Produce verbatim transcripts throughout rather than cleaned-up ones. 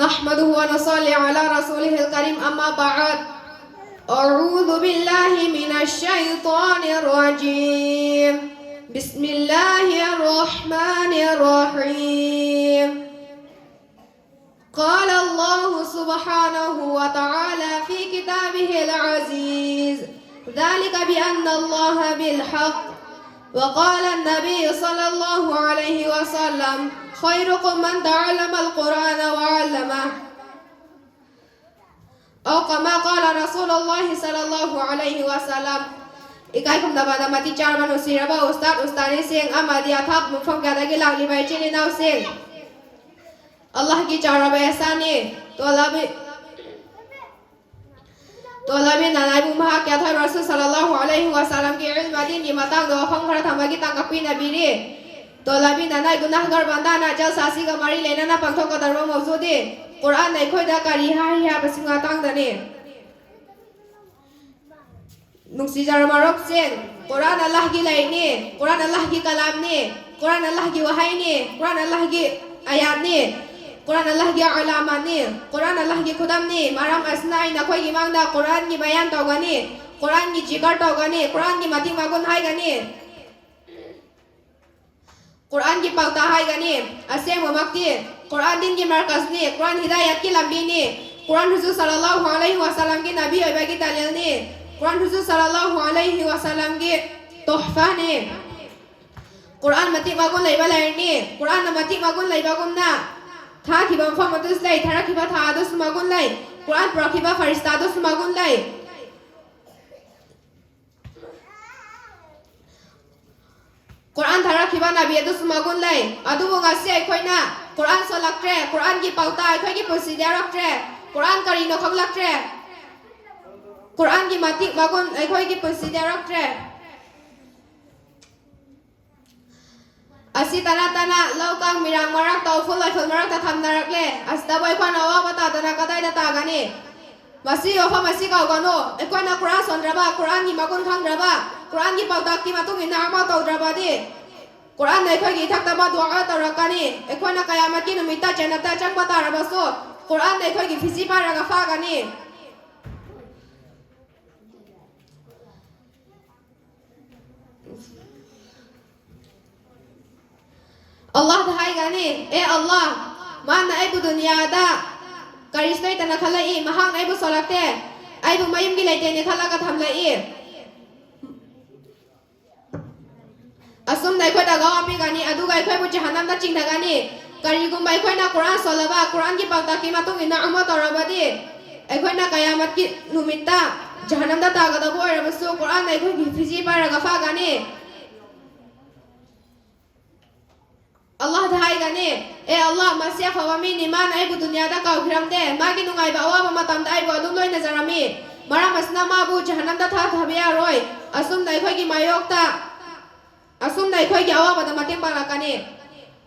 نحمده ونصلي على رسوله الكريم، أما بعد. أعوذ بالله من الشيطان الرجيم. بسم الله الرحمن الرحيم. قال الله سبحانه وتعالى في كتابه العزيز: ذلك بأن الله بالحق، وقال النبي صلى الله عليه وسلم: خيركم من تعلم القرآن وعلمه، أو كما قال رسول الله صلى الله عليه وسلم. ꯏꯀꯥꯏ ꯈꯨꯝꯅꯕꯗ ꯃꯇꯤꯛ ꯆꯥꯔꯕ ꯅꯨꯡꯁꯤꯔꯕ ꯎꯁꯇꯥꯗ, ꯎꯁꯇꯥꯗꯤꯁꯤꯡ ꯑꯃꯗꯤ ꯑꯊꯥꯞꯄ ꯃꯐꯝ ꯀꯌꯥꯗꯒꯤ ꯂꯥꯛꯂꯤꯕ ꯏꯆꯤꯜ ꯏꯅꯥꯎꯁꯤꯡ, ꯑꯜꯂꯥꯍꯒꯤ ꯆꯥꯎꯔꯕ ꯑꯦꯍꯁꯥꯟꯅꯤ꯫ ꯇꯣꯂꯥꯕꯤ, ꯇꯣꯂꯥꯕꯤ ꯅꯅꯥꯏꯕꯨ ꯃꯍꯥꯛꯀꯤ ꯑꯊꯣꯏꯕ ꯔꯁꯨꯜ ꯁꯜꯂꯜꯂꯥꯍꯨ ꯑꯂꯩꯍꯤ ꯋꯥꯁꯂꯝꯒꯤ ꯏꯜꯃ ꯗꯤꯟꯒꯤ ꯃꯇꯥꯡꯗ ꯋꯥꯐꯝ ꯈꯔ ꯊꯝꯕꯒꯤ ꯇꯥꯡꯀꯛ ꯄꯤꯅꯕꯤꯔꯤ꯫ ꯇꯣꯂꯥꯕꯤ ꯅꯅꯥꯏ ꯒꯨꯅꯥꯍꯒꯔ ꯕꯟꯗꯥꯅ ꯖꯜꯁꯥ ꯑꯁꯤꯒ ꯃꯔꯤ ꯂꯩꯅꯅ ꯄꯥꯡꯊꯣꯛꯀꯗꯧꯔꯕ ꯃꯧꯖꯨꯗꯤ ꯀꯨꯔꯥꯟꯅ ꯑꯩꯈꯣꯏꯗ ꯀꯔꯤ ꯍꯥꯏ ꯍꯥꯏꯕꯁꯤ ꯃꯇꯥꯡꯗꯅꯤ꯫ ꯅꯨꯡꯁꯤꯖꯔꯕ ꯃꯔꯨꯞꯁꯤꯡ, ꯀꯨꯔꯥꯟ ꯑꯜꯂꯥꯍꯒꯤ ꯂꯥꯏꯔꯤꯛꯅꯤ, ꯀꯨꯔꯥꯟ ꯑꯜꯂꯥꯍꯒꯤ ꯀꯂꯥꯝꯅꯤ, ꯀꯨꯔꯥꯟ ꯑꯜꯂꯥꯍꯒꯤ ꯋꯥꯍꯩꯅꯤ, ꯀꯨꯔꯥꯟ ꯑꯜꯂꯥꯍꯒꯤ ꯑꯌꯥꯠꯅꯤ, ꯀꯨꯔꯥꯟ ꯑꯜꯂꯥꯍꯒꯤ ꯑꯂꯥꯃꯥꯠꯅꯤ, ꯀꯨꯔꯥꯟ ꯑꯜꯂꯥꯍꯒꯤ ꯈꯨꯗꯝꯅꯤ꯫ ꯃꯔꯝ ꯑꯁꯤꯅ ꯑꯩ ꯅꯈꯣꯏꯒꯤ ꯃꯥꯡꯗ ꯀꯨꯔꯥꯟꯒꯤ ꯕꯌꯥꯟ ꯇꯧꯒꯅꯤ, ꯀꯨꯔꯥꯟꯒꯤ ꯖꯤꯀꯔ ꯇꯧꯒꯅꯤ, ꯀꯨꯔꯥꯟꯒꯤ ꯃꯇꯤꯛ ꯃꯒꯨꯟ ꯍꯥꯏꯒꯅꯤ꯫ ꯀꯨꯔꯥꯟꯒꯤ ꯄꯥꯎꯇꯥꯛ ꯍꯥꯏꯒꯅꯤ꯫ ꯑꯁꯦꯡꯕꯃꯛꯇꯤ ꯀꯨꯔꯥꯟ ꯗꯤꯟꯒꯤ ꯃꯔꯀꯖꯅꯤ, ꯀꯨꯔꯥꯟ ꯍꯤꯗꯥꯌꯠꯀꯤ ꯂꯝꯕꯤꯅꯤ, ꯀꯨꯔꯥꯟ ꯍꯨꯖꯨꯔ ꯁꯜꯂꯜꯂꯥꯍꯨ ꯑꯂꯩꯍꯤ ꯋꯥꯁꯜꯂꯝꯒꯤ ꯅꯕꯤ ꯑꯣꯏꯕꯒꯤ ꯗꯂꯤꯜꯅꯤ, ꯀꯨꯔꯥꯟ ꯍꯨꯖꯨꯔ ꯁꯜꯂꯜꯂꯥꯍꯨ ꯑꯂꯩꯍꯤ ꯋꯥꯁꯜꯂꯝꯒꯤ ꯇꯣꯍꯐꯥꯅꯤ꯫ ꯀꯨꯔꯥꯟ ꯃꯇꯤꯛ ꯃꯒꯨꯟ ꯂꯩꯕ ꯂꯥꯏꯔꯤꯛꯅꯤ꯫ ꯀꯨꯔꯥꯟꯅ ꯃꯇꯤꯛ ꯃꯒꯨꯟ ꯂꯩꯕꯒꯨꯝꯅ ꯊꯥꯈꯤꯕ ꯃꯐꯝ ꯑꯗꯨꯁꯨ ꯂꯩ, ꯊꯥꯔꯛꯈꯤꯕ ꯊꯥ ꯑꯗꯨꯁꯨ ꯃꯒꯨꯟ ꯂꯩ, ꯀꯨꯔꯥꯟ ꯄꯨꯔꯛꯈꯤꯕ ꯐꯔꯤꯁꯇꯥ ꯑꯗꯨꯁꯨ ꯃꯒꯨꯟ ꯂꯩ꯫ ꯀꯨꯔꯥꯟ ꯊꯥꯔꯛꯈꯤꯕ ꯅꯕꯤ ꯑꯗꯨꯁꯨ ꯃꯒꯨꯟ ꯂꯩ꯫ ꯑꯗꯨꯕꯨ ꯉꯁꯤ ꯑꯩꯈꯣꯏꯅ ꯀꯨꯔꯥꯟ ꯁꯣꯜꯂꯛꯇ꯭ꯔꯦ, ꯀꯨꯔꯥꯟꯒꯤ ꯄꯥꯎꯇꯥꯛ ꯑꯩꯈꯣꯏꯒꯤ ꯄꯨꯟꯁꯤꯗ ꯌꯥꯎꯔꯛꯇ꯭ꯔꯦ, ꯀꯨꯔꯥꯟ ꯀꯔꯤꯅꯣ ꯈꯪꯂꯛꯇ꯭ꯔꯦ, ꯀꯨꯔꯥꯟꯒꯤ ꯃꯇꯤꯛ ꯃꯒꯨꯟ ꯑꯩꯈꯣꯏꯒꯤ ꯄꯨꯟꯁꯤꯗ ꯌꯥꯎꯔꯛꯇ꯭ꯔꯦ꯫ ꯑꯁꯤ ꯇꯅꯥ ꯇꯅꯥ ꯂꯧ ꯀꯥꯡ ꯃꯤꯔꯥꯡ ꯃꯔꯛꯇ, ꯎꯐꯨꯜ ꯋꯥꯏꯐꯨꯜ ꯃꯔꯛꯇ ꯊꯝꯅꯔꯛꯂꯦ꯫ ꯑꯁꯤꯗꯕꯨ ꯑꯩꯈꯣꯏꯅ ꯑꯋꯥꯕ ꯇꯥꯗꯅ ꯀꯗꯥꯏꯗ ꯇꯥꯒꯅꯤ? ꯃꯁꯤ ꯋꯥꯐꯝ ꯑꯁꯤ ꯀꯥꯎꯒꯅꯨ꯫ ꯑꯩꯈꯣꯏꯅ ꯀꯨꯔꯥꯟ ꯁꯣꯟꯗ꯭ꯔꯕ, ꯀꯨꯔꯥꯟꯒꯤ ꯃꯒꯨꯟ ꯈꯪꯗ꯭ꯔꯕ, ꯀꯨꯔꯥꯟꯒꯤ ꯄꯥꯎꯇꯥꯛꯀꯤ ꯃꯇꯨꯡ ꯏꯟꯅ ꯑꯃ ꯇꯧꯗ꯭ꯔꯕꯗꯤ, ꯀꯨꯔꯥꯟꯅ ꯑꯩꯈꯣꯏꯒꯤ ꯏꯊꯛꯇ ꯕꯗꯨꯑꯥ ꯇꯧꯔꯛꯀꯅꯤ꯫ ꯑꯩꯈꯣꯏꯅ ꯀꯌꯥꯃꯠꯀꯤ ꯅꯨꯃꯤꯠꯇ ꯖꯟꯅꯠꯇ ꯆꯪꯕ ꯇꯥꯔꯕꯁꯨ, ꯀꯨꯔꯥꯟꯅ ꯑꯩꯈꯣꯏꯒꯤ ꯐꯤꯖꯤ ꯄꯥꯏꯔꯒ ꯐꯥꯒꯅꯤ꯫ ꯑꯜꯂꯥꯍꯗ ꯍꯥꯏꯒꯅꯤ, ꯑꯦ ꯑꯜꯂꯥꯍ, ꯃꯥꯅ ꯑꯩꯕꯨ ꯗꯨꯅꯤꯌꯥꯗ ꯀꯔꯤꯁꯨ ꯂꯩꯇꯅ ꯈꯜꯂꯛꯏ, ꯃꯍꯥꯛꯅ ꯑꯩꯕꯨ ꯁꯣꯜꯂꯛꯇꯦ, ꯑꯩꯕꯨ ꯃꯌꯨꯝꯒꯤ ꯂꯩꯇꯦꯡꯅꯤ ꯈꯜꯂꯒ ꯊꯝꯂꯛꯏ꯫ ꯑꯁꯨꯝꯅ ꯑꯩꯈꯣꯏꯗ ꯒꯋꯥ ꯄꯤꯒꯅꯤ, ꯑꯗꯨꯒ ꯑꯩꯈꯣꯏꯕꯨ ꯖꯍꯟꯅꯝꯗ ꯆꯤꯡꯊꯒꯅꯤ꯫ ꯀꯔꯤꯒꯨꯝꯕ ꯑꯩꯈꯣꯏꯅ ꯀꯨꯔꯥꯟ ꯁꯣꯜꯂꯕ, ꯀꯨꯔꯥꯟꯒꯤ ꯄꯥꯎꯇꯥꯛꯀꯤ ꯃꯇꯨꯡ ꯏꯟꯅ ꯑꯃ ꯇꯧꯔꯕꯗꯤ, ꯑꯩꯈꯣꯏꯅ ꯀꯌꯥꯃꯠꯀꯤ ꯅꯨꯃꯤꯠꯇ ꯖꯍꯟꯅꯝꯗ ꯇꯥꯒꯗꯕ ꯑꯣꯏꯔꯕꯁꯨ, ꯀꯨꯔꯥꯟꯅ ꯑꯩꯈꯣꯏꯒꯤ ꯐꯤꯖꯤ ꯄꯥꯏꯔꯒ ꯐꯥꯒꯅꯤ꯫ ꯑꯜꯂꯥꯍꯗ ꯍꯥꯏꯒꯅꯤ, ꯑꯦ ꯑꯜꯂꯥꯍ, ꯃꯁꯤ ꯑꯐꯕ ꯃꯤꯅꯤ, ꯃꯥꯅ ꯑꯩꯕꯨ ꯗꯨꯅꯤꯌꯥꯗ ꯀꯥꯎꯈꯤꯔꯝꯗꯦ, ꯃꯥꯒꯤ ꯅꯨꯡꯉꯥꯏꯕ ꯑꯋꯥꯕ ꯃꯇꯝꯗ ꯑꯩꯕꯨ ꯑꯗꯨꯝ ꯂꯣꯏꯅꯖꯔꯝꯃꯤ, ꯃꯔꯝ ꯑꯁꯤꯅ ꯃꯥꯕꯨ ꯖꯍꯟꯅꯝꯗ ꯊꯥꯊꯕ ꯌꯥꯔꯣꯏ꯫ ꯑꯁꯨꯝꯅ ꯑꯩꯈꯣꯏꯒꯤ ꯃꯥꯌꯣꯛꯇ, ꯑꯁꯨꯝꯅ ꯑꯩꯈꯣꯏꯒꯤ ꯑꯋꯥꯕꯗ ꯃꯇꯦꯡ ꯄꯥꯡꯂꯛꯀꯅꯤ꯫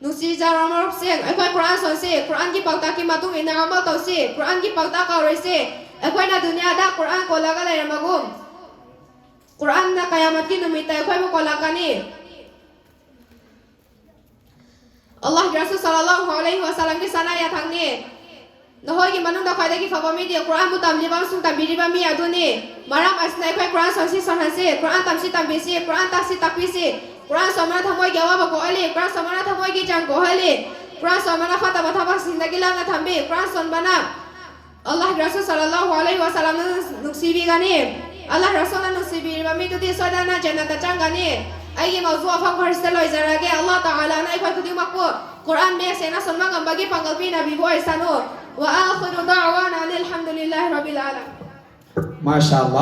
ꯅꯨꯡꯁꯤꯖꯔꯕ ꯃꯔꯨꯞꯁꯤꯡ, ꯑꯩꯈꯣꯏ ꯀꯨꯔꯥꯟ ꯁꯣꯟꯁꯤ, ꯀꯨꯔꯥꯟꯒꯤ ꯄꯥꯎꯇꯥꯛꯀꯤ ꯃꯇꯨꯡ ꯏꯟꯅ ꯑꯃꯜ ꯇꯧꯁꯤ, ꯀꯨꯔꯥꯟꯒꯤ ꯄꯥꯎꯇꯥꯛ ꯀꯥꯎꯔꯣꯏꯁꯤ꯫ ꯑꯩꯈꯣꯏꯅ ꯗꯨꯅꯤꯌꯥꯗ ꯀꯨꯔꯥꯟ ꯀꯣꯜꯂꯒ ꯂꯩꯔꯝꯕꯒꯨꯝ, ꯀꯨꯔꯥꯟꯅ ꯀꯌꯥꯃꯠꯀꯤ ꯅꯨꯃꯤꯠꯇ ꯑꯩꯈꯣꯏꯕꯨ ꯀꯣꯜꯂꯛꯀꯅꯤ꯫ ꯑꯜꯂꯥꯍꯒꯤ ꯔꯁꯨꯜ ꯁꯜꯂꯜꯂꯥꯍꯨ ꯑꯂꯩꯍꯤ ꯋꯥꯁꯜꯂꯝꯒꯤ ꯁꯅꯥ ꯌꯥꯊꯪꯅꯤ꯫ ꯅꯈꯣꯏꯒꯤ ꯃꯅꯨꯡꯗ ꯈ꯭ꯋꯥꯏꯗꯒꯤ ꯐꯕ ꯃꯤꯗꯤ ꯀꯨꯔꯥꯟꯕꯨ ꯇꯝꯂꯤꯕ ꯑꯃꯁꯨꯡ ꯇꯝꯕꯤꯔꯤꯕ ꯃꯤ ꯑꯗꯨꯅꯤ꯫ ꯃꯔꯝ ꯑꯁꯤꯅ ꯑꯩꯈꯣꯏ ꯀꯨꯔꯥꯟ ꯁꯣꯟꯁꯤ ꯁꯣꯟꯍꯟꯁꯤ, ꯀꯨꯔꯥꯟ ꯇꯝꯁꯤ ꯇꯝꯕꯤꯁꯤ, ꯀꯨꯔꯥꯟ ꯇꯥꯛꯁꯤ ꯇꯥꯛꯄꯤꯁꯤ꯫ ꯀꯨꯔꯥꯟ ꯁꯣꯟꯕꯅ ꯊꯃꯣꯏꯒꯤ ꯑꯋꯥꯕ ꯀꯣꯛꯍꯜꯂꯤ, ꯀꯨꯔꯥꯟ ꯁꯣꯟꯕꯅ ꯊꯃꯣꯏꯒꯤ ꯆꯥꯡ ꯀꯣꯛꯍꯜꯂꯤ, ꯀꯨꯔꯥꯟ ꯁꯣꯟꯕꯅ ꯐꯠꯇꯕ ꯊꯕꯛꯁꯤꯡꯗꯒꯤ ꯂꯥꯞꯅ ꯊꯝꯕꯤ, ꯀꯨꯔꯥꯟ ꯁꯣꯟꯕꯅ ꯑꯜꯂꯥꯍꯒꯤ ꯔꯁꯨꯜ ꯁꯜꯂꯜꯂꯥꯍꯨ ꯑꯂꯩꯍꯤ ꯋꯥꯁꯜꯂꯝꯅ ꯅꯨꯡꯁꯤꯕꯤꯒꯅꯤ꯫ ꯑꯜꯂꯥꯍ ꯔꯁꯨꯜꯅ ꯅꯨꯡꯁꯤꯕꯤꯔꯤꯕ ꯃꯤꯗꯨꯗꯤ ꯁꯣꯏꯗꯅ ꯖꯟꯅꯠꯇ ꯆꯪꯒꯅꯤ꯫ ꯑꯩꯒꯤ ꯃꯧꯖꯨ ꯋꯥꯐꯝ ꯈꯔꯁꯤꯗ ꯂꯣꯏꯖꯔꯒꯦ꯫ ꯑꯜꯂꯥꯍ ꯇꯥꯂꯥꯅ ꯑꯩꯈꯣꯏ ꯈꯨꯗꯤꯡꯃꯛꯄꯨ ꯀꯨꯔꯥꯟ ꯃꯌꯦꯛ ꯁꯦꯡꯅ ꯁꯣꯟꯕ ꯉꯝꯕꯒꯤ ꯄꯥꯡꯒꯜ ꯄꯤꯅꯕꯤꯕ ꯑꯣꯏꯁꯅꯨ꯫ وآخر دعوانا أن الحمد لله رب العالمين. ꯃꯥꯁꯥ ꯑꯜꯂꯥ꯫